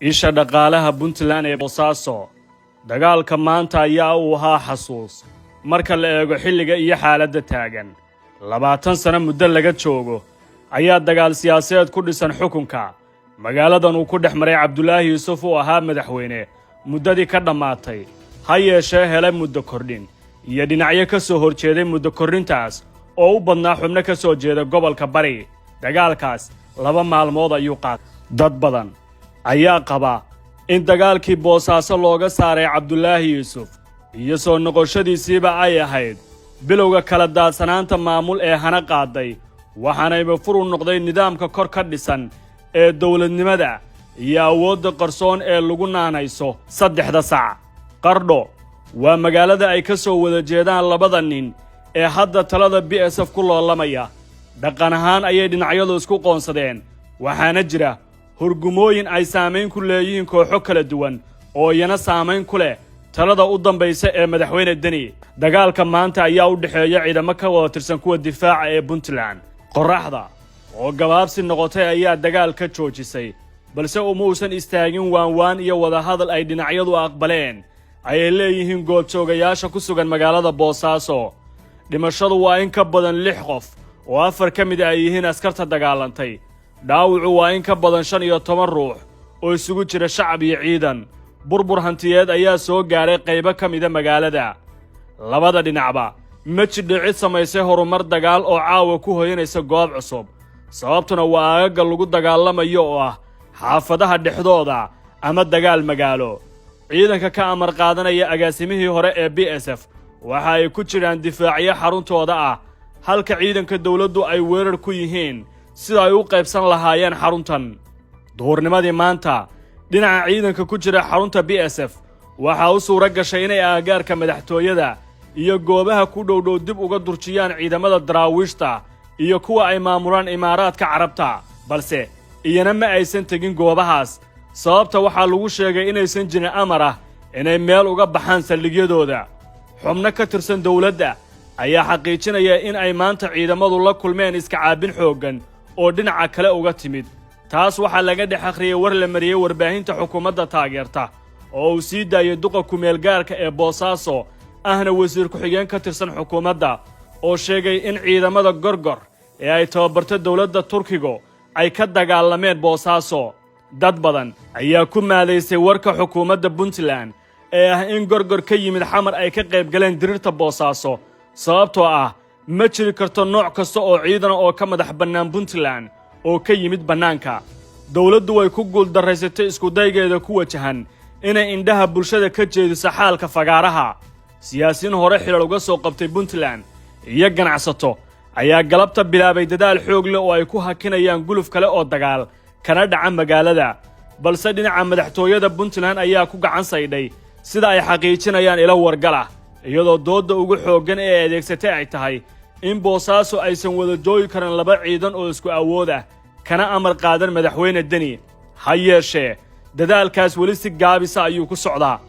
Isha dhaqaalaha Puntland ee Boosaaso. Dagaalka maanta ayaa uu ahaa xasuus marka la eego xilliga iyo xaaladda taagan. 20 sano muddo laga joogo ayaa dagaal siyaasadeed ku dhisan xukunka magaaladan uu ku dhex maray Cabdulaahi Yuusuf, uu ahaa madaxweyne muddadii ka dhammaatay, ha yeeshee helay muddo kordhin, iyo dhinacyo ka soo horjeeday muddo kordhintaas oo u badnaa xubno ka soo jeeda gobolka Bari. Dagaalkaas 2 maalmood ayuu qaatay. Dad badan ayaa qaba in dagaalkii Boosaaso looga saaray Cabdulaahi Yuusuf iyo soo noqoshadiisiiba ay ahayd bilowga kala daadsanaanta maamul ee hana qaaday, waxaanayba furu noqday nidaamka kor ka dhisan ee dowladnimada iyo awoodda qarsoon ee lagu naanayso saddexda sac. Qardho waa magaalada ay ka soo wada jeedaan labada nin ee hadda talada BSF ku loolamaya. Dhaqan ahaan ayay dhinacyadu isku qoonsadeen, waxaana jira hurgumooyin ay saamayn ku leeyihiin kooxo kala duwan oo iyana saamayn ku leh talada u dambaysa ee Madaxweyne Deni. Dagaalka maanta ayaa u dhexeeya ciidamo ka wada tirsan kuwa difaaca ee Puntland. Qorraxda oo gabaabsi noqotay ayaa dagaal ka joojisay, balse uma uusan istaagin waanwaan iyo wadahadal ay dhinacyadu aqbaleen, ayay leeyihiin goobjoogayaasha ku sugan magaalada Boosaaso. Dhimashadu waa in ka badan lix qof, oo afar ka mid ay yihiin askarta dagaalantay. Dhaawacu waa in ka badan 15 ruux oo isugu jira shacab iyo ciidan. Burbur hantiyeed ayaa soo gaaray qaybo ka mida magaalada. Labada dhinacba ma jidho cid samaysay horumar dagaal oo caawa ku hoyanaysa goob cusub. Sababtuna waa aagagga lagu dagaalamayo oo ah xaafadaha dhexdooda ama dagaal magaalo. Ciidanka ka amar qaadanaya agaasimihii hore ee BSF waxa ay ku jiraan difaacyo xaruntooda ah, halka ciidanka dowladdu ay weerar ku yihiin sida ay u qaybsan lahaayeen xaruntan. Duhurnimadii maanta, dhinaca ciidanka ku jira xarunta BSF waxaa u suura gashay inay aagaarka madaxtooyada iyo goobaha ku dhowdhow dib uga durjiyaan ciidamada Daraawiishta iyo kuwa ay maamulaan Imaaraadka Carabta, balse iyana ma aysan tegin goobahaas. Sababta waxaa lagu sheegay inaysan jirin amar ah inay meel uga baxaan saldhigyadooda. Xubno ka tirsan dowladda ayaa xaqiijinaya in ay maanta ciidamadu la kulmeen iska caabin xooggan oo dhinaca kale uga timid. Taas waxaa laga dhex akhriyey war la mariyey warbaahinta xukuumadda taageerta oo uu sii daayay duqa kumeelgaarka ee Boosaaso, ahna wasiir ku-xigeen ka tirsan xukuumadda, oo sheegay in ciidamada Gorgor ee ay tababarto dowladda Turkigu ay ka dagaalameen Boosaaso. Dad badan ayaa ku maadaysay warka xukuumadda Puntland ee ah in Gorgor ka yimid Xamar ay ka qayb galeen dirirta Boosaaso, sababtoo ah ma jiri karto nooc kasta oo ciidana oo ka madax bannaan Puntland oo ka yimid bannaanka. Dowladdu way ku guuldarraysatay iskudaygeeda ku wajahan inay indhaha bulshada ka jeediso xaalka fagaaraha. Siyaasiyiin hore xilal uga soo qabtay Puntland iyo ganacsato ayaa galabta bilaabay dadaal xoog leh oo ay ku hakinayaan guluf kale oo dagaal kana dhaca magaalada, balse dhinaca madaxtooyada Puntland ayaa ku gacan saydhay, sida ay xaqiijinayaan ilo wargal ah, iyadoo doodda ugu xooggan ee adeegsatay ay tahay in Boosaaso aysan wada joogi karin laba ciidan oo isku awood ah kana amar qaadan Madaxweyne Deni. Ha yeeshee, dadaalkaas weli si gaabisa ayuu ku socdaa.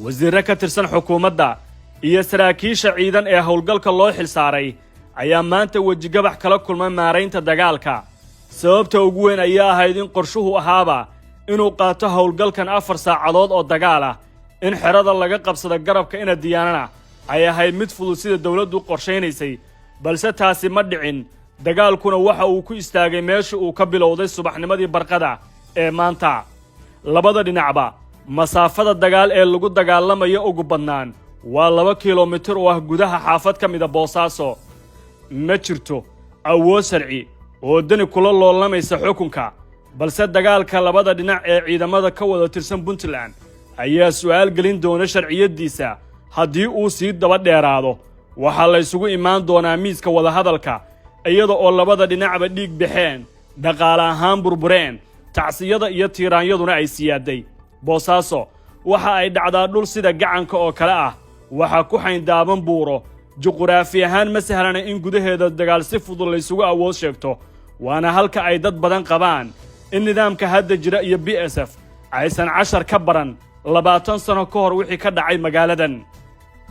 Wasiirro ka tirsan xukuumadda iyo saraakiisha ciidan ee howlgalka loo xilsaaray ayaa maanta wejigabax kala kulmay maaraynta dagaalka. Sababta ugu weyn ayaa ahayd in qorshuhu ahaaba inuu qaato howlgalkan 4 saacadood oo dagaal ah, in xerada laga qabsada garabka ina Diyaanana ay ahayd mid fudud sida dowladdu qorshaynaysay, balse taasi ma dhicin. Dagaalkuna waxa uu ku istaagay meesha uu ka bilowday subaxnimadii barqada ee maanta. Labada dhinacba masaafada dagaal ee lagu dagaalamayo ugu badnaan waa 2 kilomitir oo ah gudaha xaafad ka mida Boosaaso. Ma jirto awood sharci oo Deni kula loolamaysa xukunka, balse dagaalka labada dhinac ee ciidamada ka wada tirsan Puntland ayaa su'aal gelin doona sharciyaddiisa. Haddii uu sii daba dheeraado, waxaa la ysugu imaan doonaa miiska wadahadalka iyada oo labada dhinacba dhiig baxeen, dhaqaale ahaan burbureen, tacsiyada iyo tiiraanyaduna ay siyaaday. Boosaaso waxa ay dhacdaa dhul sida gacanka oo kale ah. Waxaa ku xayndaaban buuro. Juquraafi ahaan ma sahlana in gudaheeda dagaal si fudud laysugu awood sheegto, waana halka ay dad badan qabaan in nidaamka hadda jira iyo BSF aysan cashar ka baran 20 sano ka hor wixii ka dhacay magaaladan.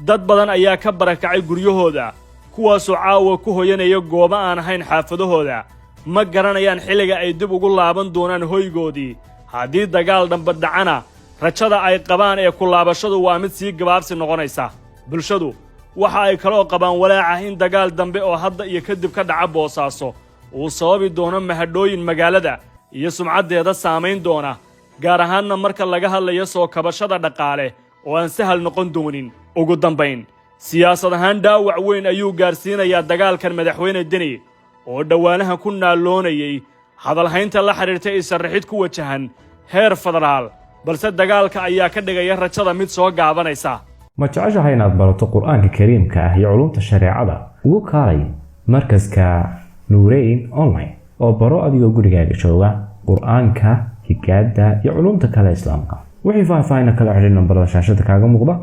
Dad badan ayaa ka barakacay guryahooda, kuwaasoo caawa ku hoyanaya goobo aan ahayn xaafadahooda. Ma garanayaan xilliga ay dib ugu laaban doonaan hoygoodii. Haddii dagaal damba dhacana, rajada ay qabaan ee ku laabashadu waa mid sii gabaabsi noqonaysa. Bulshadu waxa ay kaloo qabaan walaaca in dagaal dambe oo hadda iyo kadib ka dhaca Boosaaso uu sababi doono mahadhooyin magaalada iyo sumcaddeeda saamayn doona, gaar ahaanna marka laga hadlayo soo kabashada dhaqaale oo aan sahal noqon doonin. Ugu dambayn, siyaasad ahaan dhaawac weyn ayuu gaarsiinayaa dagaalkan Madaxweyne Deni oo dhowaanahan ku naalloonayay hadalhaynta la xidhiirta isarrixid ku wajahan heer federaal, balse dagaalka ayaa ka dhigaya rajada mid soo gaabanaysa. Ma jeceshahay inaad barato Qur-aanka Kariimka ah iyo culumta shareecada? Ugu kaalay markaska Nuureyn Online oo baro adigoo gurigaaga jooga Qur-aanka, higaada iyo culumta kale Islaamka. Wixii faahfaahin, kala xidhiir nambarada shaashada kaaga muuqda.